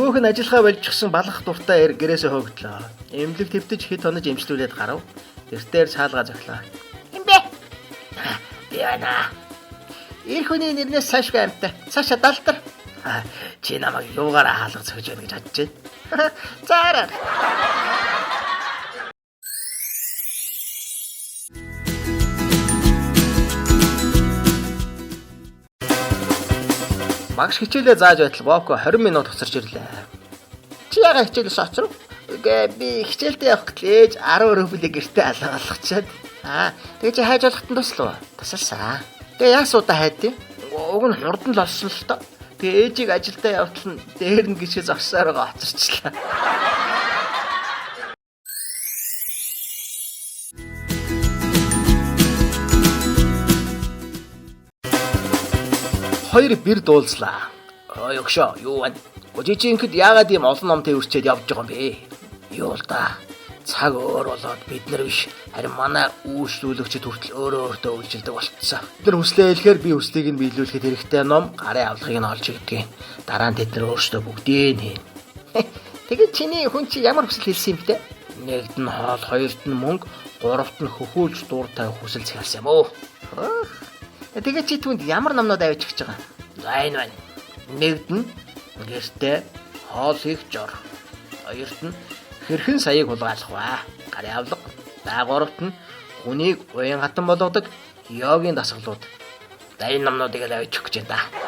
Нөгөөх нь ажиллахаа болчихсон балах дуртай эр гэрээсээ хөөгдлөө. Эмнэлэг твтэж хэд хонож эмчлүүлээд гарав. Гэртээр цаалгаа зохилоо. Хинбэ? Би байна. Эр хүний нэрнээс цаашгүй амьтай. Цаашаа далдар. Чи намайг юугаараа хаалга зөхөж байна гэж бодож байна. Заараа. Багш хичээлээ зааж байтал Вовко 20 минут хоцорч ирлээ. Чи яагаад хичээлээс хоцров? Үгүй би хичээлдээ явах гэтэл ээж 10 рублийг гэртээ алга болгочоод. Аа, тэгээ чи хайж болоход нь туслав. Тусалсан. Тэгээ яас удаа хайд юм? Уг нь хурдан л олсон л тоо. Тэгээ ээжийг ажилдаа явтал нь дээр нь гიშээ зогсоор байгаа хоцорчлаа. Хоёр бэр дуулслаа. Ой өгшөө юу вэ? Гожижинхэд яагаад ийм олон ном тээвэрчээд явж байгаа юм бэ? Юу л да. Цаг өөр болоод бид нар биш харин манай үйлчлүүлэгчид хүртэл өөрөө өөртөө үйлчилдэг болцсон. Бид нар хүслээ хэлэхээр би хүслийг нь биелүүлэхэд хэрэгтэй ном гарын авлагыг нь олж өгдөг. Дараа нь тэд нар өөрсдөө бүгдийг нь хийнэ. Тэгээд чиний хүн чи ямар хүсэл хэлсэн юм бэ? Нэгд нь хоол, хоёрт нь мөнгө, гуравт нь хөхүүлж дуур тавих хүсэл захиалсан юм уу? Тэгээд чи түүнд ямар номнууд авчиж гэж байгаа? За энэ байна. Нэгд нь гэртээ хоол хийх жор. Хоёрт нь хэрхэн саяыг хулгайлах вэ? Гарын авлага. За гуравт нь хүнийг уян хатан болгодог йогийн дасгалууд. За энэ номнуудыг л авчиж гэж байна да.